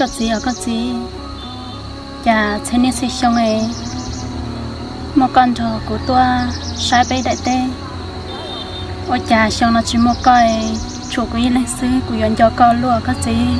Koj txiv os koj txiv, cas txhua niaj txhua xyoo es muaj koj nrog kuv tuaj saib peb daim teb, ua cas xyoo no tsis muaj koj es tshuav kuv ib leeg xwb, kuv yuav nco koj luaj koj txiv.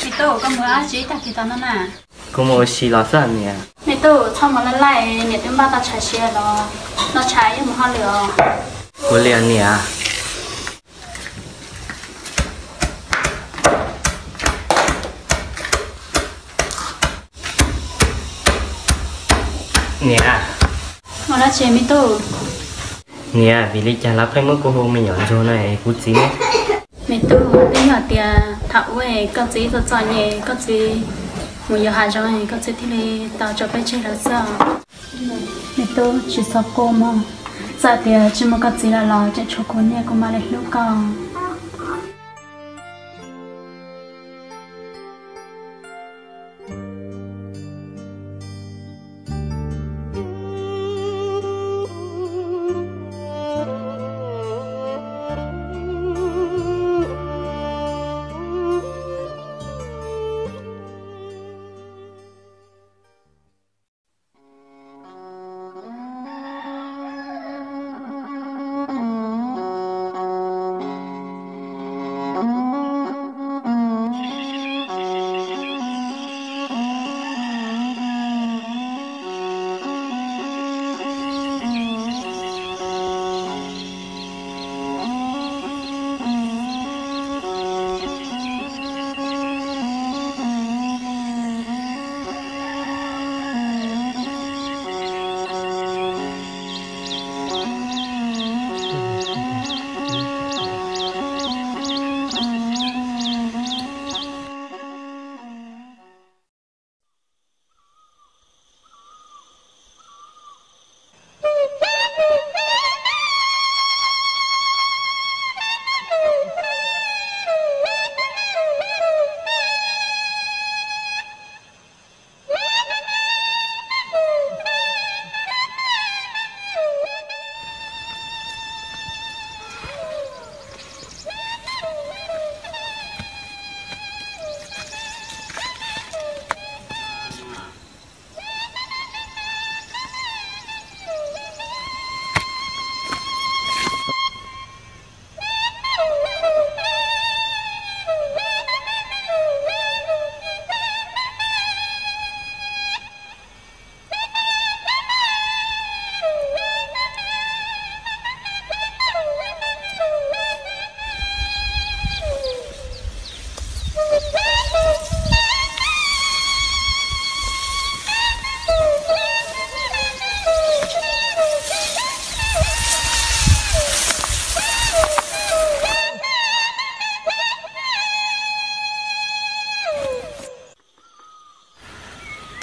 Me tub, koj mus ua dab tsi tag kis tom no na? Kuv mus ua si los xwb niam. Me tub, txhob mus laj laj, niam twb npaj tau tshais siav los, noj tshais ib mus hauj lwm os. Kuv li niam. Niam. Ua dab tsi me tub? Niam, vim li cas lawv pheej muab kuv hu me nyuam ntsuag no es kuv txiv ne? Me tub, twb yog tias thaum ub koj txiv txom txom nyem, koj txiv mus yos hav zoov, koj txiv thiaj li tau tso peb tseg lawm xwb. Me tub, tsis txhob quaj mog, txawm tias tsis muaj koj txiv lawm los tseem tshuav kuv niam kuv mam li hlub koj.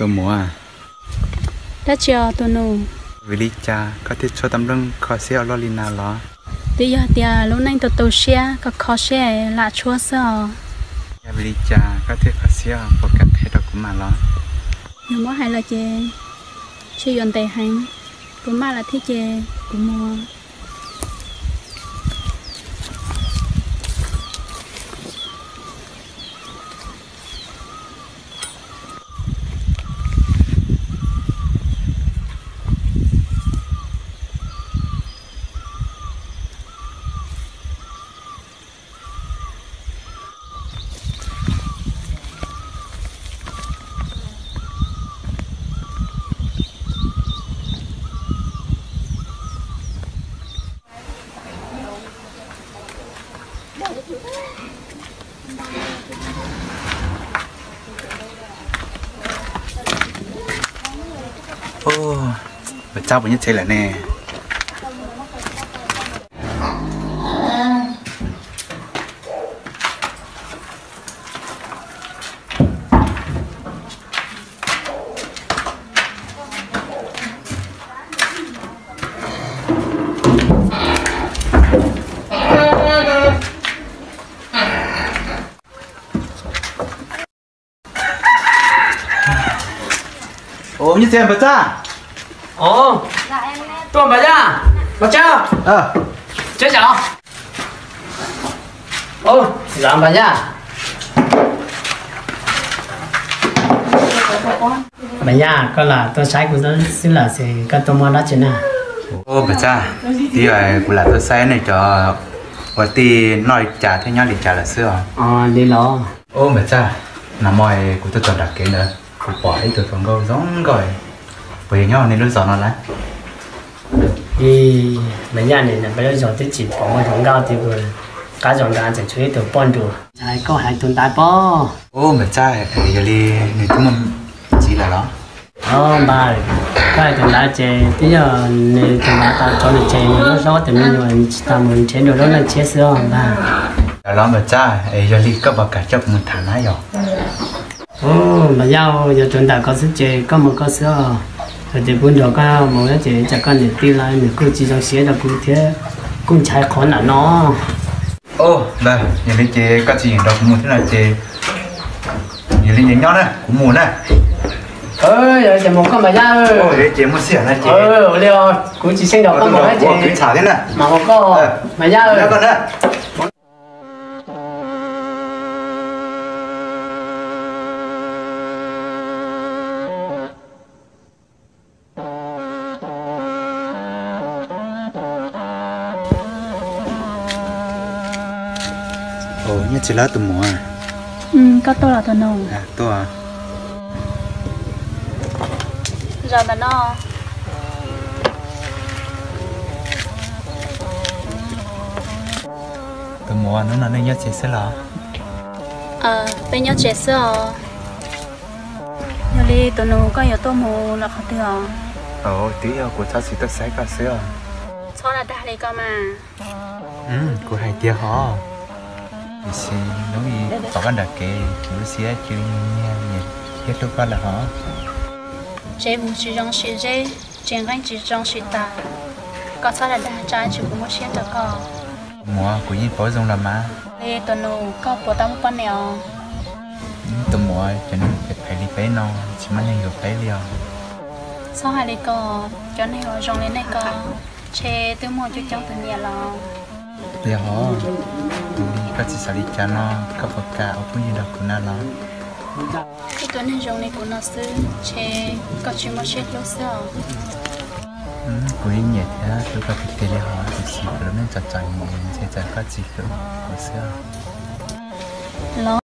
Tus muam, dab tsi os tus nus? Vim li cas koj thiaj tshuab tau nplooj kho siab ua luaj li na los? Twb yog tias lub neej tu tu siab, kho kho siab lam tshuab xwb os. Vim li cas koj thiaj kho siab puas kam qhia rau kuv mam los? Yog muab hais los ces tsis yuav ntev heev, kuv maj los thiab ces kuv mus. Ub, Npawg Tsab puas nyob tsev lawm ne? Ub, nyob tsev Npawg Tsab. Tuaj Npawg Yaj, Npawg Tsab. Tsab, Npawg Yaj. Npawg Yaj, koj lam tuaj saib kuv xwb los sis koj tuaj muaj dab tsi na? Ub, Npawg Tsab, twb yog kuv lam tuaj saib nej cov ua tij noj li cas thiab nyob li cas lawm xwb os. Li los. Ub, Npawg Tsab, nag hmo kuv tuaj txog nram kev ntawd kuv pom ib tug hluas nkauj zoo nkauj, puas yog nyob nej lub zos no lawm? Npawg Yaj, nim no peb lub zos twb tsis pom muaj hluas nkauj tiag, qab zos nrad tseem tshuav ib tug poj nrug. Koj hais tus ntawd pob? Ub, Npawg Tsab, yog li nws twb muaj txiv lawm los? Npawg, koj hais tus ntawd ces twb yog nws tus ntawd tau tso nws tseg, nws lub hlob tus me nyuam tsis tau mus nrhiav dua lub neej tshiab xwb os npawg. Los Npawg Tsab, es yog li koj puas kam coj kuv mus tham na yog? Npawg Yaj, yog tus ntawm ko xwb ces koj mus koj xwb os. Yog tias kuv nrog koj mus ces tsam koj niam tij lawv nws kuj tsis zoo siab rau kuv thiab, kuj ntshai qhov ntawm no. Ub, npawg, yog li ces koj tsis yeem nrog kuv mus thiab no ces yog li ces nyob na, kuv mus na. Yog li ces mus koj Npawg Yaj. Yog li ces muaj sij hawm no ces li kuv tsis xyeej nrog koj mus na ces kwv txham thiab na, mam mus koj Npawg Yaj. Nyob koj na. Nyob tsev lawm tus muam. Koj tuaj los tus nus? Tuaj. Zaum ntawm no. Tus muam, hnub no nej nyob tsev xwb los? Peb nyob tsev xwb os. Yog li tus nus, koj yuav tuaj mus los qhov twg os? Twb yog kuv txhob txwm tuaj saib koj xwb os. Txhob dag dag li ko mas. Kuv hais tiag hos. Tiam sis hnub ib pom koj nram kev kuv lub siab cia li nyiag nyiag thiab hlub koj lawm hos. Tsev vus tsis zoo sim zeb, tsev nqeeb tsis zoo sim taws. Koj txhob dag dag, tsam ib tsam kuv muab siab rau koj. Muam, kuv yeej paub zoo los mas. Li tus nus, koj puas tau muaj poj niam os? Tus muam, cov neeg phem phem li peb no tsis muaj neeg yuav peb li os. Txhob hais li ko, cov neeg uas zoo li nej ko ntshe twb muaj coob coob tus nyiam los. Yog hos, tus li koj tsis xav li cas no, koj puas kam ua phooj ywg nrog kuv na los? Ib tug neeg zoo li kuv no xwb ntshe koj tsis muaj siab hlub xwb os. Kuv yeej nyiam thiab hlub koj tiag tiag li hos, tiam sis kuv lub neej txom txom nyem ntshe txawm koj tsis hlub kuv xwb os. Los